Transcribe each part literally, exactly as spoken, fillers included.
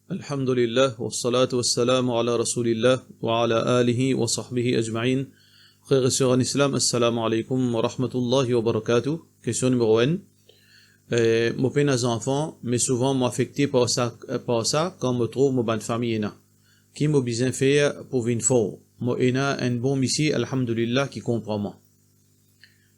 Alhamdulillah, wassalatu wassalamu ala Rasoulillah, wa ala alihi wa sahbihi ajmain. Frer e ser an Islam, assalamu alaikum wa rahmatullahi wa barakatuh. Kestion nimero enn. Eh, mo pena zanfan, me souvan mo afekte par sa, par sa, kan mo trouv mo bann fami ena. Ki mo bizin fer pou vinn for? Mo ena enn bon misie, alhamdulillah, ki konpran mwa.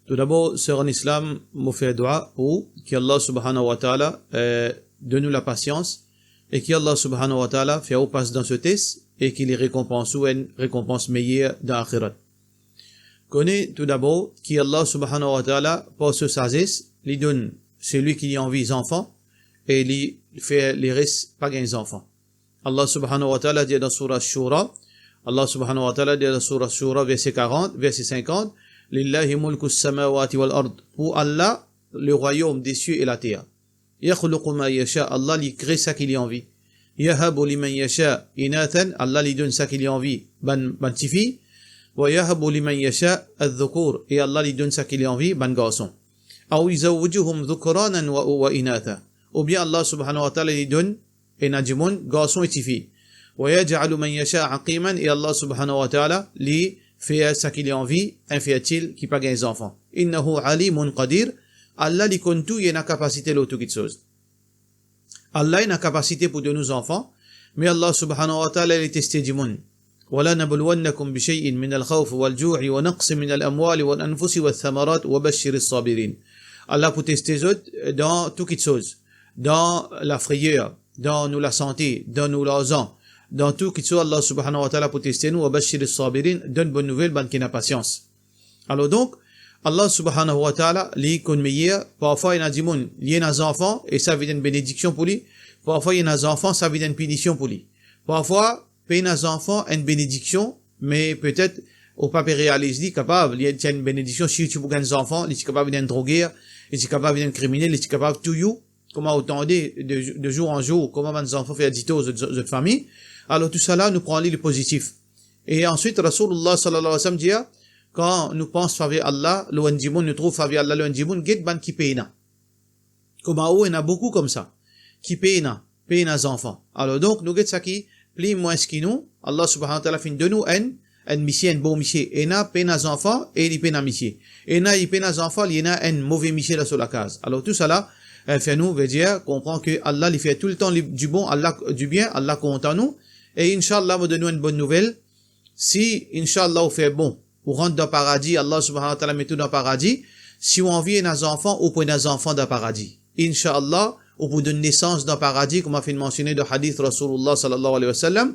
Toudabor, ser an Islam, mo fer dwa pou ki Allah subhanahu wa ta'ala, eh, donn nou lapasians, e ki Allah subhanahu wa ta'ala fer ou pas dan so tes, e ki li rekonpans ou enn rekonpans meyer dan axirat. Kone toudabor ki Allah subhanahu wa ta'ala, par so sazes, li donn selwi ki li anvi zanfan, e li fer leres pa gagn zanfan. Allah subhanahu wa ta'ala dir dan Soura Shura, Allah subhanahu wa ta'ala dir dan Soura Shura, verse karant, verse sinkant, "Lillahi mulkus samawati wal ard." Pou Allah, le royaume des cieux et la terre. "Yakhluqu ma yasha", Allah li kre saki li anvi. "Yahabu liman yasha inathan", Allah li donn saki li anvi bann, bann tifi. "Wa yahabu liman yasha adh-dhukur", e Allah li donn saki li anvi bann garson. "Aw yuzawwijuhum dhukranan wa, wa inatha." Oubien Allah subhanahu wa ta'ala li donn ena dimoun, garson e tifi. "Wa yaj'alu man yasha aqiman", e Allah subhanahu wa ta'ala li fer saki li anvi infertil, ki pa gagn zanfan. "Innahu alimun qadir", Allah li konn tou, li ena kapasite lor tou kitsoz. Allah ena kapasite pou donn nou zanfan, me Allah subhanahu wa ta'ala li teste dimoun. "Wa lanabluwannakum bi shay'in minal khawfi wal ju'i wa naqsin minal amwali wal anfusi wath thamarat wa bashiris sabirin." Allah pou teste zot dan tou kitsoz, dan lafreyer, dan nou lasante, dan nou larzan, dan tou kitsoz Allah subhanahu wa ta'ala pou teste nou, "wa bashiris sabirin", donn bonn nouvel bann ki ena pasians. Alor donk, Allah subhanahu wa ta'ala, li konn meyer, parfwa ena dimoun, li ena zanfan, e sa vinn enn benediksion pou li, parfwa ena zanfan, sa vinn enn pinision pou li. Parfwa, pena zanfan, enn benediksion, me petet ou pa pe realiz li, kapav, li ti enn benediksion, si ti pou gagn zanfan, li ti kapav vinn enn droger, li ti kapav vinn enn kriminel, li ti kapav touy ou, kouma ou tande de, de zour an zour, kouma bann zanfan fer ditor zot, zot, zot fami. Alor tousala, nou pran li le pozitif. E answit, Rasoulullah sallallahu alayhi wa sallam dir, kan nou pans faver Allah lor enn dimoun, nou trouv faver Allah lor enn dimoun, get bann ki pena. Kouma ou, ena boukou koumsa, ki pena, pena zanfan. Alor donk, nou get saki pli mwins ki nou, Allah subhanahu wa ta'ala finn donn nou enn, enn misie, enn bon misie. Ena pena zanfan e li pena misie. Ena li pena zanfan, li ena enn move misie dan so lakaz. Alor tousala, eh, fer nou, vedir, konpran ke Allah li fer toultan li, dibon, Allah, dibien, Allah kontan nou. E inshallah, mo donn nou enn bonn nouvel. Si, inshallah, ou fer bon, ou rant dan paradi, Allah subhanahu wa ta'ala met ou dan paradi. Si ou anvi ena zanfan, ou pou ena zanfan dan paradi. Inshallah, ou pou donn nesans dan paradi, kouma finn mansione dan hadith Rasoulullah sallallahu alayhi wa sallam.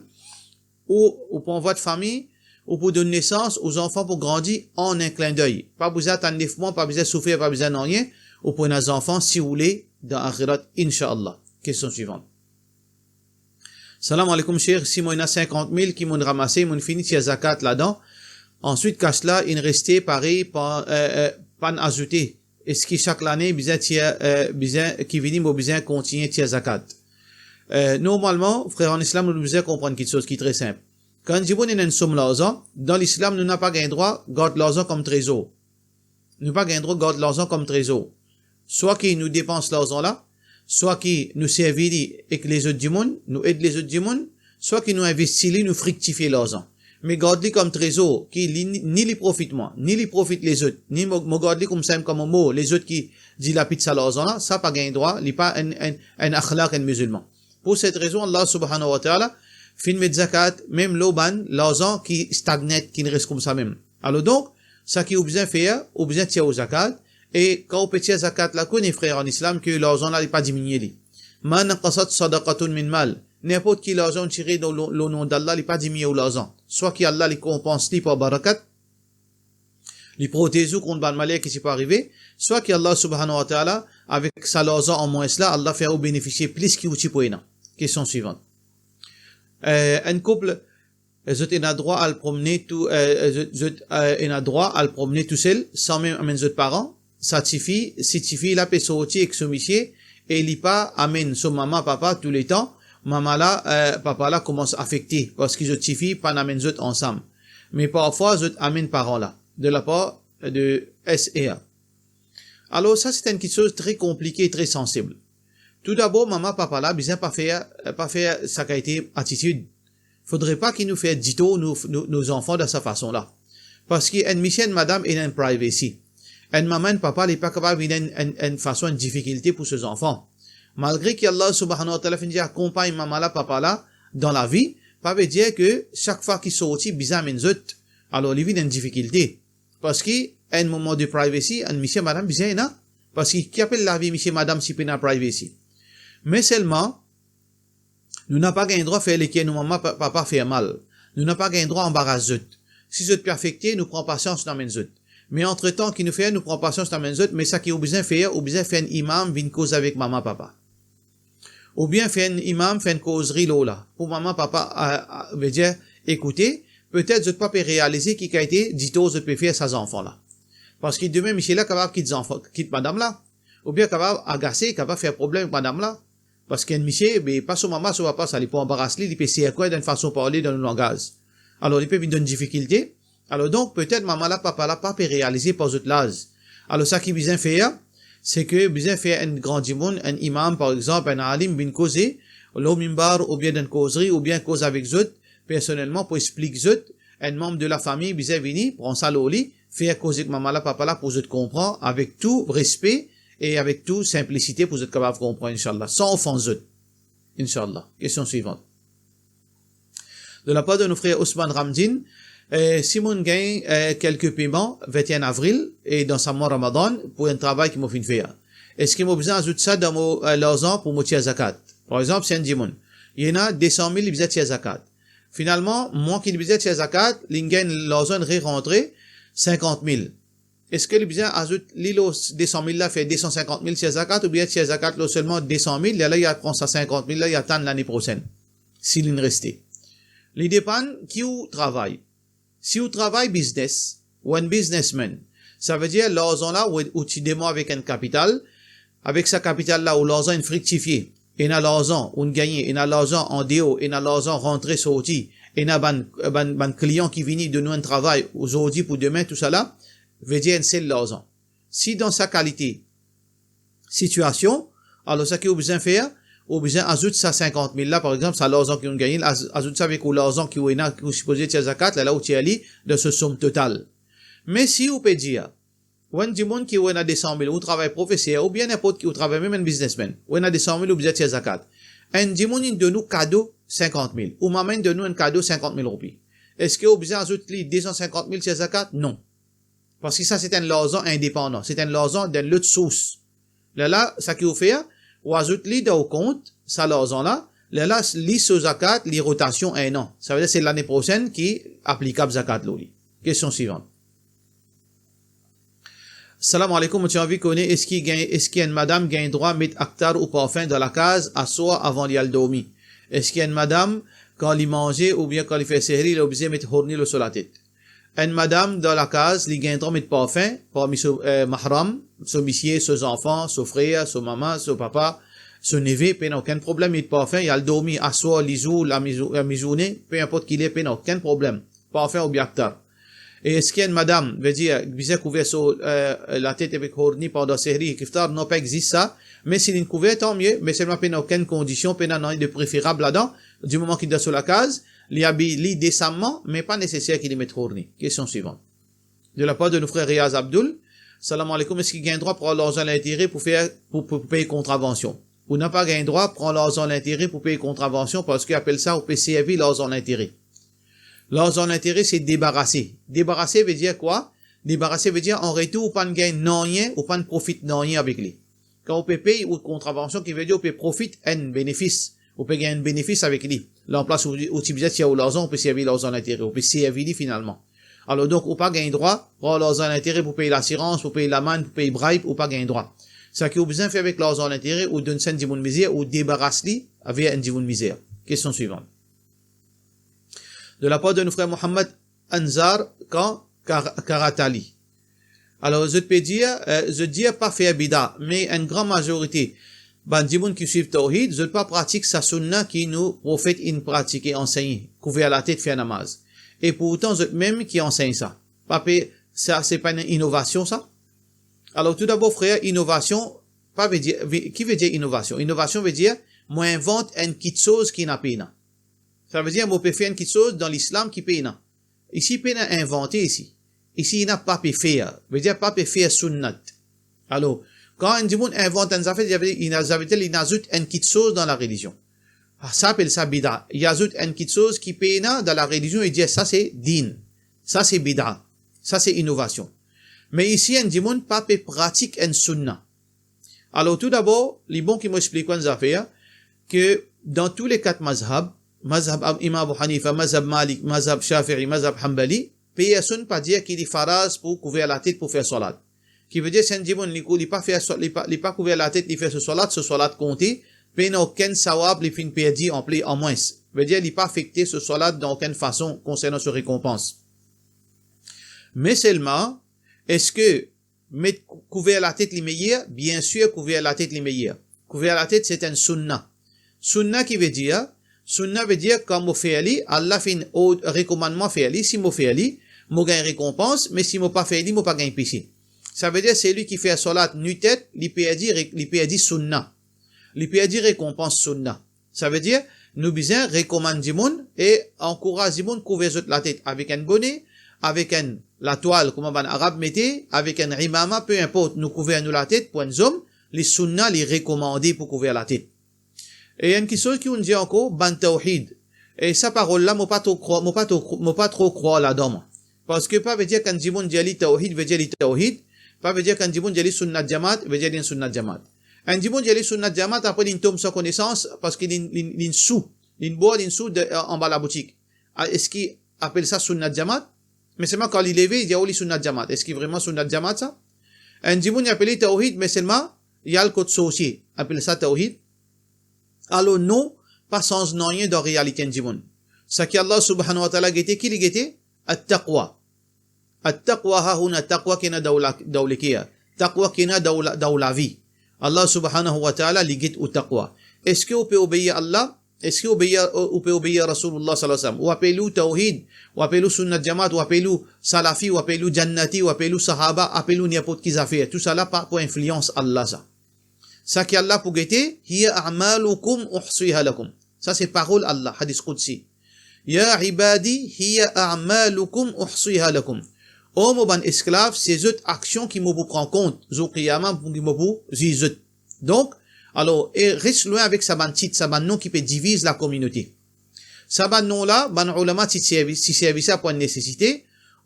Ou, ou pou anvwat fami, ou pou donn nesans, ou zanfan pou grandi an enn klindey. Pa bizin atann nef mwa, pa bizin soufer, pa bizin nanye, ou pou ena zanfan, si ou le, dan axirat, inshallah. Kestion swivan. Salam aleykoum, Sheikh. Si mo ena sinkant mil ki mo'nn ramase, mo'nn fini tir zakat ladan, answit kas la inn reste parey, pa, eh, eh, pa'nn azoute, eski sak lane bizin tir, eh, bizin, ki vini, mo bizin kontigne tir zakat? Eh, normalman, frer an Islam, nou bizin konprann kitsoz ki tre sinp. Kan dimoun ena enn som larzan, dan Lislam, nou napa gagn drwa gard larzan kom trezor. Nou pa gagn drwa gard larzan kom trezor. Swa ki nou depans larzan la, swa ki nou servi li ek lezot dimoun, nou ed lezot dimoun, swa ki nou investi li, nou friktifie larzan. Me gard li kom trezor, ki li, ni, ni li profit mwa, ni li profit lezot, ni mo, mo gard li koumsamem kan mo mor, lezot ki dilapid sa larzan la, sa pa gagn drwa, li pa enn, enn, enn akhlak enn mizilman. Pou set rezon, Allah subhanahu wa ta'ala finn met zakat mem lor bann larzan ki stagnet, ki res koumsamem. Alor donk, saki ou bizin fer, ou bizin tir ou zakat, e kan ou pe tir zakat la, kone frer an Islam ke larzan la, li pa diminie li. Ma naqasat sadaqatun min mal. Ninport ki larzan ou tire dan lo, lo nom d'Allah, li pa diminie ou larzan. Swa ki Allah li konpans li par barakat, li protez ou kont bann maler ki ti pou arive, swa ki Allah subhanahu wa ta'ala, avek sa larzan an mwins la, Allah fer ou benefisie plis ki ou ti pou ena. Kestion swivan. Eh, enn koup, eh, zot ena drwa al promne tou, eh, zot, zot, eh, ena drwa al promne tousel, san mem amenn zot paran. Sa tifi, si tifi la pe sorti ek so misie, e li pa amenn so mama, papa touletan, mama la, eh, papa la koumans afekte, parski zot tifi pa'nn amenn zot ansam. Me parfwa, zot amenn paran la, de lapar de S R. Alor, sa, se enn kitsoz tre konplike, tre sansib. Toudabor, mama, papa la bizin pa fer, pa fer sa kalite atitid. Fodre pa ki nou fer ditor nou, nou, nou zanfan dan sa fason la. Parski enn misie, enn madam ena enn privacy. Enn mama, enn papa, li pa kapav vinn enn, enn, enn fason, enn difikilte pou so zanfan. Malgre ki Allah Subhanahu wa Ta'ala finn dir akonpagn mama la, papa la dan lavi, pa vedir ki sak fwa ki sorti bizin amenn zot, alor li vinn enn difikilte. Parski enn moman de privacy, enn misie, madam bizin ena. Parski ki apel lavi misie, madam si pena privacy? Me selman, nou napa gagn drwa fer leker nou mama, pa-, papa fer mal. Nou napa gagn drwa anbaras zot. Si zot pe afekte, nou pran pasians, nou amenn zot. Me antretan ki nou fer, nou pran pasians, nou amenn zot, me sa ki ou bizin fer, ou bizin fer enn imam vinn koz avek mama, papa. Oubien fer enn imam, fer enn kozri lor la. Pou mama, papa, a, a, vedir, ekoute, petet zot pa pe realize ki kalite ditor zot pe fer sa zanfan la. Parski demin, misie la kapav kit zanfan, kit madam la. Oubien kapav agase, kapav fer problem ek madam la. Parski enn misie, be, pa so mama, so papa, sa li pou anbaras li, li pe serkwe dan enn fason parle, dan enn langaz. Alor, li pe vinn donn difikilte. Alor donk, petet mama la, papa la pa pe realize par zot laz. Alor, sa ki bizin fer, se ki bizin fer enn gran dimoun, enn imam, par exanp, enn alim, vinn koze lor minbar, oubien dan kozri, oubien koz avek zot, personelman, pou explik zot, enn manm de lafami bizin vini, pran sa lor li, fer koze ek mama la, papa la, pou zot konpran, avek tou respe e avek tou sinplisite, pou zot kapav konpran, inshallah, san ofans zot. Inshallah. Kestion swivan. De lapar de nou frer Ousmane Ramdin, eh, si mo'nn gagn, eh, kelke peman vinteenn avril e dan sa mwa Ramadan pou enn travay ki mo finn fer, eski mo bizin azout sa dan mo, eh, larzan pou mo tir zakat? Par exanp, si enn dimoun, li ena de san mil, li bizin tir zakat. Finalman, mwa ki li bizin tir zakat, li gagn larzan re rantre sinkant mil. Eski li bizin azout li lor de san mil la, fer de san sinkant mil tir zakat, oubien tir zakat lor selman de san mil, lerla li al pran sa sinkant mil la, li atann lane prosenn, si li'nn reste? Li depann ki ou travay. Si ou travay biznes, ou enn biznesmenn, savedir larzan la ou, ou ti demar avek enn kapital, avek sa kapital la ou larzan inn friktifie, ena larzan ou'nn gagne, ena larzan andeor, ena larzan rantre sorti, ena bann, bann, bann klian ki vini donn ou enn travay ozordi pou demin, tousala, vedir enn sel larzan. Si dan sa kalite sitiasion, alor sa ki ou bizin fer, ou bizin azout sa sinkant mil la, par exanp, sa larzan ki ou'nn gagne, az-, azout sa avek ou larzan ki ou ena, ki ou sipoze tir zakat, lerla ou tir li dan so som total. Me si ou pe dir, ou enn dimoun ki ou ena de san mil, ou travay profeser, oubien ninport ki, ou travay mem enn biznesmenn, ou ena de san mil, ou bizin tir zakat. Enn dimoun inn donn ou kado sinkant mil, ou mama inn donn ou enn kado sinkant mil roupi. Eski ou bizin azout li de san sinkant mil tir zakat? Non. Parski sa se enn larzan indepandan, se enn larzan dan lot sours. Lerla, sa ki ou fer, ou azout li dan ou kont, sa larzan la, lerla, li so zakat, li rotasion enn an. Savedir se lane prosenn ki aplikab zakat lor li. Kestion swivan. Salam aleykoum, mo ti anvi kone eski gagn, eski enn madam gagn drwa met aktar ou parfin dan lakaz aswar avan li al dormi? Eski enn madam, kan li manze oubien kan li fer sehri, li oblize met horni lor so latet? Enn madam dan lakaz, li gagn drwa met parfin parmi so, eh, mahram, so misie, so zanfan, so frer, so mama, so papa, so neve, pena okenn problem met parfin, li al dormi aswar, lizour, lamizour-, lamizourne, pe inport ki ler, pena okenn problem. Parfin oubien aktar. E eski enn madam, vedir, bizin kouver so, eh, latet avek horni pandan sehri ek iftar? Non, pa existe sa. Me si li'nn kouver, tan mie, me selman pena okenn kondision, pena nanye de preferab ladan, dimoman ki dan so lakaz, li abiy li desamman, me pa neseser ki li met horni. Kestion swivan. De lapar de nou frer Riaz Abdoul, salam aleykoum, eski gagn drwa pran larzan lintere pou fer, pou, pou, pou pey kontravansion? Ou napa gagn drwa pran larzan lintere pou pey kontravansion, parski apel sa ou pe servi larzan lintere. Larzan lintere se debarase. Debarase vedir kwa? Debarase vedir an retour ou pa'nn gagn nanye, ou pa'nn profit nanye avek li. Kan ou pe pey ou kontravansion, ki vedir ou pe profit enn benefis, ou pe gagn enn benefis avek li. Lanplas ou, ou ti bizin tir ou larzan, ou pe servi larzan lintere, ou pe servi li finalman. Alor donk, ou pa gagn drwa pran larzan lintere pou pey lasirans, pou pey lamann, pou pey bribe, ou pa gagn drwa. Sa ki ou bizin fer avek larzan lintere, ou donn sa enn dimoun mizer, ou debaras li avek enn dimoun mizer. Kestion swivan. De lapar de nou frer Mohammad Anzar Khan Kar-, Karatali. Alor, zot pe dir, eh, zot dir pa fer bida, me enn gran mazorite bann dimoun ki swiv Tawhid, zot pa pratik sa sunna ki nou profet inn pratike, ansegne, kouver latet, fer namaz. E pourtan, zot mem ki ansegn sa. Pa pe, sa, se pa enn inovasion, sa? Alor, toudabor, frer, inovasion, pa vedir, ve-, ki vedir inovasion? Inovasion vedir, mo invant enn kitsoz ki ena pena. Sa vedir, mo pe fer enn kitsoz dan Lislam ki pena. Isi, pena invante isi. Isi, ena pa pe fer. Vedir, pa pe fer sunnat. Alor, kan enn dimoun invant enn zafer, li ave, li na-, zafer li azout enn kitsoz dan larelizion. Ah, sa apel sa bida. Li azout enn kitsoz ki pena dan larelizion, li dir sa se din. Sa se bida. Sa se inovasion. Me isi, enn dimoun pa pe pratik enn sunna. Alor, toudabor, li bon ki mo explik ou enn zafer, ke dan tou le kat mazhab, mazhab Ab-, Imam Abu Hanifa, mazhab Malik, mazhab Shafi'i, mazhab Hanbali, personn pa dir ki li faraz pou kouver latet pou fer swalat. Ki vedir, si enn dimoun, li kou-, li pa fer swa-, li pa, li pa kouver latet, li fer so swalat, so swalat konte, pena okenn sawab li finn perdi anpli, anmwins. Vedir, li pa afekte so swalat dan okenn fason konsernan so rekonpans. Me selman, eski met kou-, kouver latet li meyer? Biensir, kouver latet li meyer. Kouver latet, se enn sunna. Sunna ki vedir, sunna vedir, kan mo fer li, Allah finn ord, rekomann mwa fer li, si mo fer li, mo gagn rekonpans, me si mo pa fer li, mo pa gagn pese. Sa vedir, selwi ki fer swalat nu-tet, li perdi re-, li perdi sunna. Li perdi rekonpans sunna. Sa vedir, nou bizin rekomann dimoun e ankouraz dimoun kouver zot latet avek enn bone, avek enn latwal, kouma bann Arab mete, avek enn imama, pe inport, nou kouver nou latet pou enn zom, li sunna, li rekomande pou kouver latet. E enn kitsoz ki ou'nn dir ankor, bann tawhid. E sa parol la, mo pa tro krwar, mo pa tro krw-, mo pa tro krwar ladan mwa. Parski pa vedir kan dimoun dir li tawhid, vedir li tawhid. Pa vedir kan dimoun dir li sunnat jamaat, vedir li sunnat jamaat. Enn dimoun dir li sunnat jamaat, apre li'nn tom san konesans, parski li'nn, li'nn, li'nn sou, li'nn bwar, li'nn sou de, anba laboutik. A, eski apel sa sunnat jamaat? Me selman kan li leve, li dir, oh, li sunnat jamaat. Eski vreman sunnat jamaat sa? Enn dimoun, li apel li tawhid, me selman, li al kot sorsie, apel sa tawhid. Alor non, pa sanz nanye dan realite enn dimoun. Seki Allah subhanahu wa ta'ala gete, ki li gete? At-taqwa. At-taqwa hahuna, taqwa ki ena dan ou la-, dan ou leker. Taqwa ki ena dan ou la-, dan ou lavi. Allah subhanahu wa ta'ala, li get ou taqwa. Eski ou pe obeir Allah? Eski ou obeir, ou pe obeir Rasulullah sallallahu alayhi wa sallam? Ou apel ou tawhid, ou apel ou sunnat jamaat, ou apel ou salafi, ou apel ou jannati, ou apel ou sahaba, apel ou ninport ki zafer. Tousala pa pou inflians Allah sa. Seki Allah pou gete, hiya a'malukum uhsiha lakum. Sa se parol Allah, hadis qudsi. Ya ibadi, hiya a'malukum uhsiha lakum. O mo bann esklav, se zot aksion ki mo pou pran kont, zour qiyama, pou ki mo pou ziz zot. Donk, alor, e res lwin avek sa bann tit, sa bann non ki pe diviz lakominote. Sa bann non la, bann oulama ti servi, ti servi sa pou enn nesesite.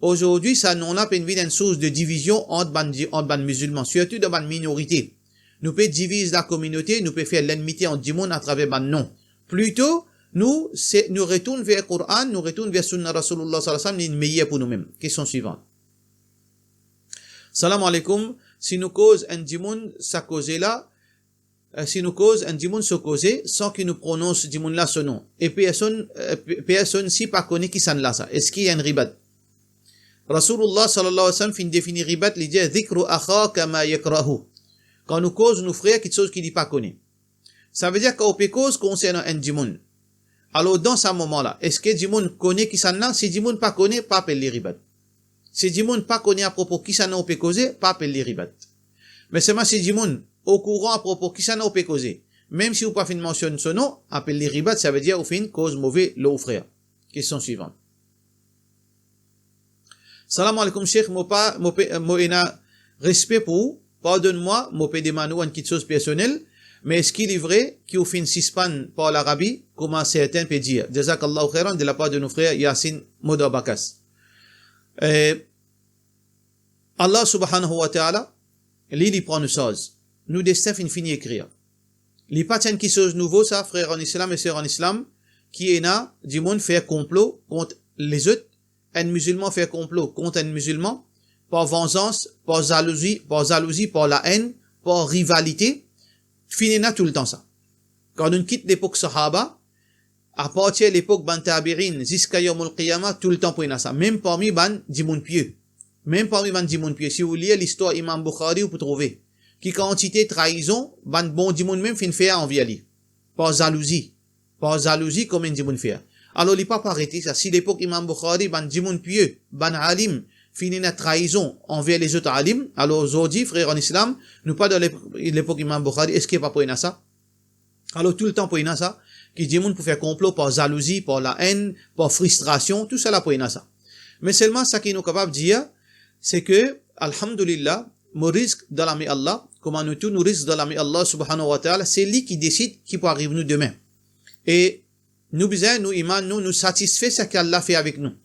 Azordi, sa non la pena vinn enn sours de divizion ant bann di-, ant bann mizilman, sirtou dan bann minorite. Nou pe diviz lakominote, nou pe fer lennmite ant dimoun atraver bann non. Plito, nou, se, nou retourn ver Koran, nou retourn ver Sunna Rasoulillah sallallahu alayhi wa sallam, li meyer pou noumem. Kestion swivan. Salam aleykoum. Si nou koz enn dimoun sa koze la, eh, si nou koz enn dimoun so koze san ki nou pronons dimoun la so non, e personn, eh, pe-, personn si pa kone kisannla sa, eski enn ribat? Rasoulillah sallallahu alayhi wa sallam finn defini ribat, li dir, "Dhikru akhaka ma yakrahu." Kan nou koz nou frer kitsoz ki li pa kone. Savedir kan ou pe koz konsernan enn dimoun, alor dan sa moman la, eski dimoun kone kisannla? Si dimoun pa kone, pa apel li ribat. Si dimoun pa kone apropo kisannla ou pe koze, pa apel li ribat. Me selman si dimoun okouran apropo kisannla ou pe koze, mem si ou pa finn mansionn so non, apel li ribat, savedir ou finn koz move lor ou frer. Kestion swivan. Salam aleykoum, Sheikh, mo pa, mo pe, mo ena respe pou ou. Pardonn mwa, mo pe demann ou enn kitsoz personel, me eski li vre ki ou finn sispann par Larabi, kouma sertin pe dir? Jazakallahu khairan, de lapar de nou frer Yasin Modarbakas. Eh, Allah subhanahu wa ta'ala, li, li pran nou sarz. Nou destin finn fini ekrir. Li pa ti enn kitsoz nouvo sa, frer an Islam e ser an Islam, ki ena dimoun fer konplo kont lezot, enn mizilman fer konplo kont enn mizilman, par vanzans, par zalouzi, par zalouzi, par laenn, par rivalite, finn ena toultan sa. Kan nou kit lepok sahaba, apartir lepok bann tabiin ziska yawmul qiyama, toultan pou ena sa, mem parmi bann dimoun pie. Mem parmi bann dimoun pie, si ou lir listwar Imam Bukhari, ou pou trouve ki kantite traizon bann bon dimoun mem finn fer anver li, par zalouzi, par zalouzi kouma enn dimoun fer. Alor, li pa pou arete sa. Si lepok Imam Bukhari, bann dimoun pie, bann alim, finn ena traizon anver lezot alim. Alor zordi, frer an Islam, nou pa dan lepok, lepok Imam Bukhari, eski pa pou ena sa? Alor toultan pou ena sa, ki dimoun pou fer konplo par zalouzi, par laenn, par fristrasion, tousala pou ena sa. Me selman sa ki nou kapav dir, se ke, alhamdulillah, mo rizk dan lame Allah, kouma nou tou nou rizk dan lame Allah subhanahu wa ta'ala, se li ki desid ki pou ariv nou demin. E nou bizin, nou iman nou, nou satisfe seki Allah fer avek nou.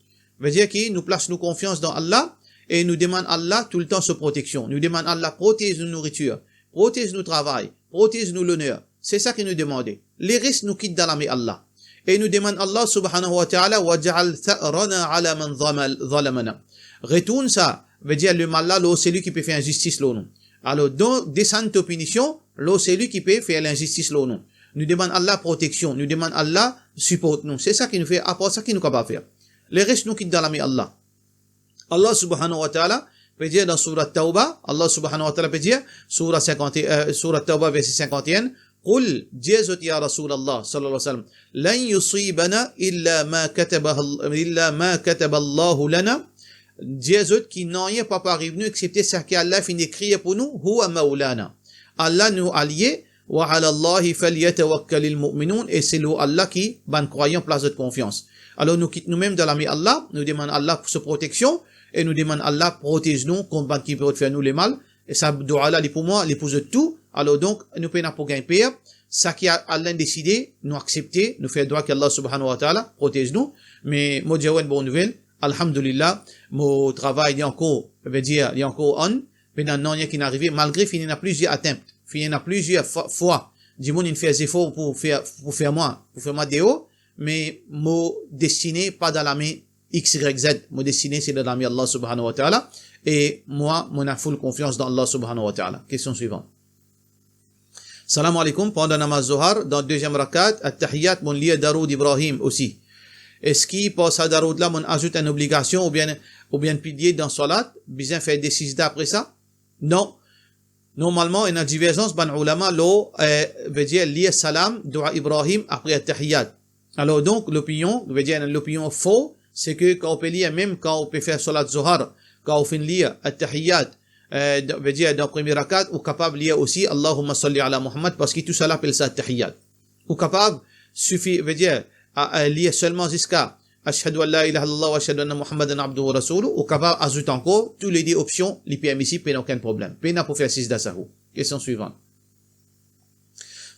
Vedir ki nou plas nou konfians dan Allah e nou demann Allah toultan so proteksion. Nou demann Allah protez nou nouritir, protez nou travay, protez nou loner. Se sa ki nou demande. Leres nou kit dan lame Allah. E nou demann Allah subhanahu wa ta'ala, "Waj'al tha'rana ala man zamal-, zalamana." Retourn sa, vedir lemal la lor seli ki pe fer inzistis lor nou. Alor, donk, desann to pinision lor seli ki pe fer linzistis lor nou. Nou demann Allah proteksion, nou demann Allah siport nou. Se sa ki nou fer, apar sa ki nou kapav fer. Leres nou kit dan lame Allah. Allah subhanahu wa ta'ala pe dir dan Surat Tawbah, Allah subhanahu wa ta'ala pe dir, Surat cinquante, euh, Surat Tawbah, verset cinquante et un, "Qul", dir zot, ya Rasoul Allah, sallallahu alayhi wa sallam, "Lan yusibana illa ma kataba, illa ma kataba Allahu lana." Dir zot ki nanye pa pou ariv nou exsepte seki Allah finn ekrir pou nou, "Huwa maulana." Allah nou alie, "Wa ala Allahi falyatawakkalil mu'minun", e se lor Allah ki bann krwayan plas zot konfians. Alor nou kit noumem dan lame Allah, nou demann Allah pou so proteksion, e nou demann Allah protez nou kont bann ki pe fer nou lemal. E sa dua la, li pou mwa, li pou zot tou. Alor donk, nou pena pou gagn per. Seki Allah deside, nou aksepte, nou fer dua ki Allah subhanahu wa ta'ala protez nou. Me mo dir ou enn bon nouvel, alhamdulillah, mo travay li ankor, vedir, li ankor on, pena nanye ki'nn arive, malgre finn ena plizier attempt, finn ena plizier fwa, fwa dimoun inn fer zefor pou fer, pou fer mwa, pou fer mwa deor, me mo destine pa dan lame X Y Z, mo destine se dan lame Allah subhanahu wa ta'ala, e mwa, mo ena full konfians dan Allah subhanahu wa ta'ala. Kestion swivan. Salam alaikum, pandan namaz Zohar, dan deziem rakat, Attahiyat, monn lir Daroud Ibrahim osi. Eski par sa Daroud la, monn azout enn obligasion oubien, oubien pilie dan salat, bizin fer de sizda apre sa? Non. Normalman, ena diverzans bann oulama lor, eh, vedir lir salam, dua Ibrahim, apre Attahiyat. Alor donk, lopinion, vedir lopinion for, se ke kan ou pe lir, mem kan ou pe fer salat Zohar, kan ou finn lir Attahiyat, eh, dan, vedir dan premie rakat, ou kapav lir osi Allahumma salli ala Muhammad, parski tousala apel sa Attahiyat. Ou kapav sifi, vedir, a, a, lir selman ziska Ashhadu an la ilaha illallah wa ashhadu anna Muhammadan abduhu wa rasuluh, ou kapav azout ankor, toulede opsion, li permisib, pena okenn problem. Pena pou fer sizda sahou. Kestion swivan.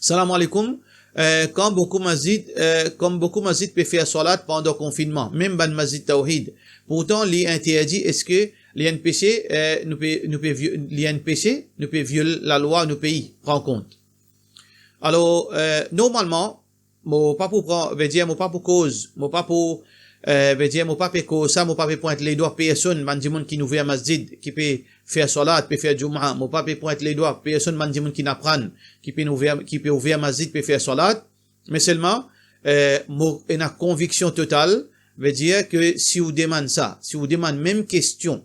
Salam alaikum. Eh, kan boukou masjid, eh, kan boukou masjid pe fer salat pandan konfinnman, mem bann masjid tawhid. Pourtan, li interdi, eski li enn pese, eh, nou pe, nou pe vio-, li enn pese, nou pe viol lalwa nou pei? Pran kont. Alor, eh, normalman, mo pa pou pran, vedir, mo pa pou koz, mo pa pou, eh, vedir, mo pa pe koz sa, mo pa pe pwint ledwa personn, bann dimoun ki'nn ouver masjid, ki pe fer salat, pe fer Jummah, mo pa pe pwint ledwa personn, bann dimoun ki'nn aprann, ki pe ouver, ki pe ouver masjid, pe fer salat. Me selman, eh, mo ena konviksion total, vedir ke si ou demann sa, si ou demann mem kestion,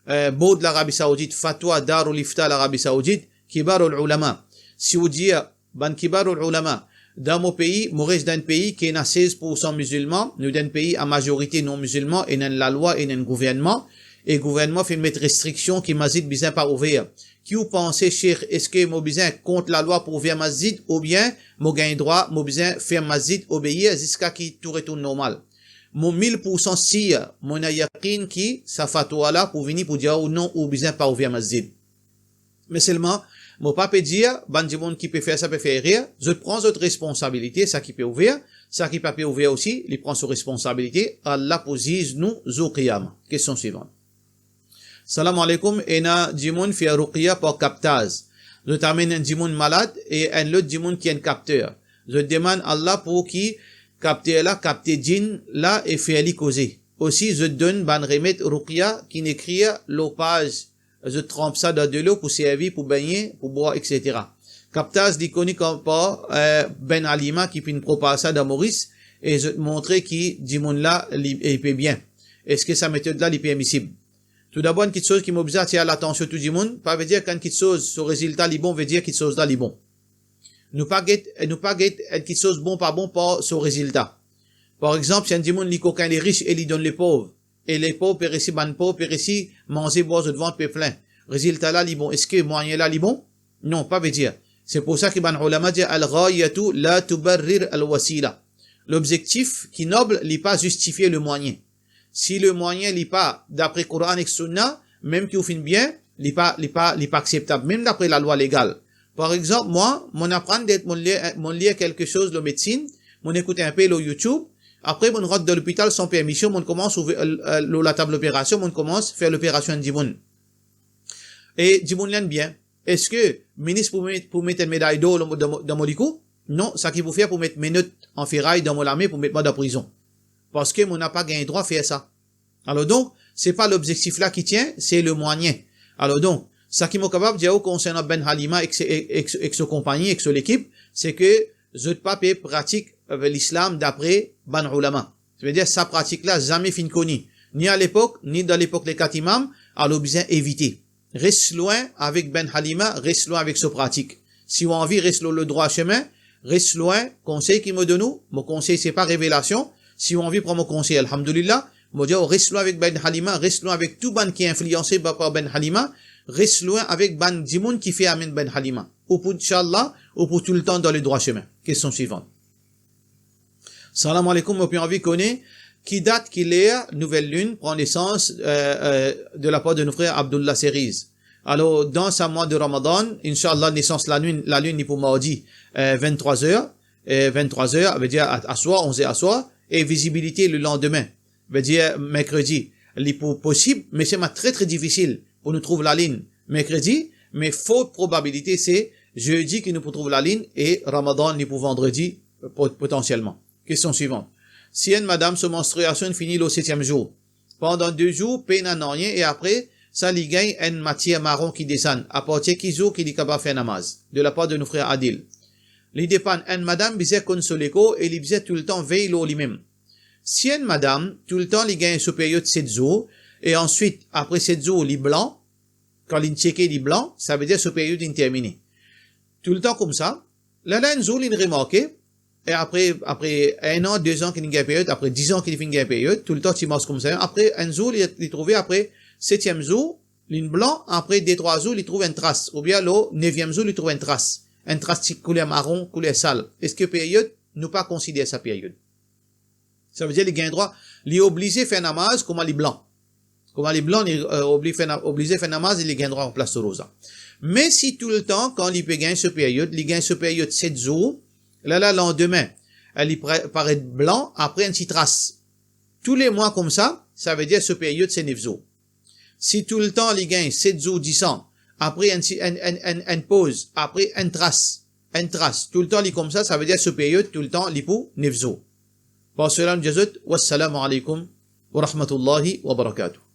eh, Board Larabi Saoudit, fatwa Darul Ifta Larabi Saoudit, Kibarul Ulama, si ou dir, bann Kibarul Ulama, dan mo pei, mo res dan enn pei ki ena sez poursan mizilman, nou dan enn pei a mazorite non mizilman, ena enn lalwa, ena enn gouvernman, e gouvernman finn met restriksion ki masjid bizin pa ouver. Ki ou panse, Sheikh, eski mo bizin kont lalwa pou ouver masjid, oubien mo gagn drwa, mo bizin ferm masjid, obeir ziska ki tou retourn normal? Mo mil poursan sir, mo ena yakin ki sa fatwa la pou vini pou dir ou non, ou bizin pa ouver masjid. Me selman, mo pa pe dir bann dimoun ki pe fer sa pe fer erer, zot pran zot responsabilite, sa ki pe ouver, sa ki pa pe ouver osi, li pran so responsabilite, Allah pou ziz nou zour Qiyama. Kestion swivan. Salam alaikum, ena dimoun fer ruqya par kaptaz. Zot amenn enn dimoun malad e enn lot dimoun ki enn kapter. Zot demann Allah pou ki kapter la kapte djinn la e fer li koze. Osi, zot donn bann remed ruqya ki'nn ekrir lor paz, zot tranp sa dan delo pou servi, pou begne, pou bwar, et cetera. Kaptaz, li koni kom par, eh, Ben Alima ki finn propaz sa dan Moris, e zot montre ki dimoun la, li, li pe bien. Eski sa metod la, li permisib? Toudabor, enn kitsoz ki mo bizin atir latansion tou dimoun, pa vedir kan kitsoz, so rezilta li bon, vedir kitsoz la li bon. Nou pa get, nou pa get enn kitsoz bon pa bon par so rezilta. Par exanp, si enn dimoun li kokin, li ris e li donn lepov, e lepov pe resi, bann pov pe resi manze, bwar, zot vant pe plin. Rezilta la li bon. Eski mwayin la li bon? Non, pa ve dir. Se pou sa ki bann oulama dir, al-ghayatu la tubarrir al-wasila. Lobzektif ki nob, li pa zistifie lemwayin. Si lemwayin li pa dapre Koran ek Sunna, mem ki ou finn bien, li pa, li pa, li pa akseptab, mem dapre lalwa legal. Par exanp, mwa, mo'nn aprann de, mo'nn lir, mo'nn lir kelke soz lor medsinn, mo'nn ekout inpe lor YouTube, apre mo'nn rant dan lopital san permision, mo'nn koumans ouver, euh, euh, lor latab loperasion, mo'nn koumans fer loperasion enn dimoun. E dimoun la inn bien. Eski minis pou met, pou met enn meday dor dan mo, dan mo, dan mo likou? Non, sa ki pou fer, pou met menot an feray dan mo lame pou met mwa dan prizon. Parski mo napa gagn drwa fer sa. Alor donk, se pa lobzektif la ki tien, se lemwayin. Alor donk, sa ki mo kapav dir ou konsernan Benn Halima ek se, ek, ek, ek so konpagni, ek so lekip, se ke zot pa pe pratik, euh, lislam dapre bann oulama. Savedir sa pratik la zame finn koni, ni alepok, ni dan lepok le kat imam, alor bizin evite. Res lwin avek Benn Halima, res lwin avek so pratik. Si ou anvi res lor ledrwa semin, res lwin, konsey ki mo donn ou, mo konsey se pa revelasion. Si ou anvi pran mo konsey, alhamdulillah, mo dir ou res lwin avek Benn Halima, res lwin avek tou bann ki inflianse pa, par Benn Halima, res lwin avek bann dimoun ki fer amenn Benn Halima. Ou pou, inshallah, ou pou toultan dan ledrwa semin. Kestion swivan. Salam aleykoum, mo pe anvi kone ki dat, ki ler nouvel linn pran nesans, euh, euh, de lapar de nou frer Abdullah Seriz. Alor, dan sa mwa de Ramadan, inshallah, nesans lalinn, lalinn li pou mardi, euh, venntrwa zer, euh, venntrwa zer, vedir a, aswar, onz er aswar, e vizibilite le landime, vedir merkredi, li pou posib, me sima tre, tre difisil pou nou trouv lalinn merkredi, me for probabilite se zedi ki nou pou trouv lalinn e Ramadan li pou vandredi, po-, potansielman. Kestion swivan. Si enn madam so manstriasion fini lor setiem zour, pandan de zour pena nanye e apre sa li gagn enn matier maron ki desann, apartir ki zour ki li kapav fer namaz? De lapar de nou frer Adil. Li depann, enn madam bizin konn so lekor e li bizin toultan vey lor limem. Si enn madam toultan li gagn so period set zour, e answit apre set zour li blan, kan li tieke li blan, savedir so period inn termine. Toultan koumsa, lerla enn zour li remarke, e apre, apre enn an, de zan ki li gagn period, apre diz an ki li finn gagn period, toultan ti mars koumsa, apre enn zour li, li trouve apre setiem zour, linn blan, apre de trwa zour li trouv enn tras, oubien lor neviem zour li trouv enn tras, enn tras ti kouler maron, kouler sal. Eski period, nou pa konsider sa period? Savedir li gagn drwa, li oblize fer namaz kouma li blan. Kouma li blan, li, euh, obli fer na-, oblize fer namaz, li gagn drwa ranplas so roza. Me si toultan, kan li pe gagn so period, li gagn so period set zour, lerla landime, eh, li pre-, paret blan, apre enn ti tras. Toulemwa koumsa, savedir so period se nef zour. Si toultan li gagn set zour disan, apre enn ti, enn, enn, enn, enn poz, apre enn tras, enn tras, toultan li koumsa, savedir so period toultan li pou nef zour. Par sela nou dir zot, wassalamu aleykoum wa rahmatullahi wa barakatuh.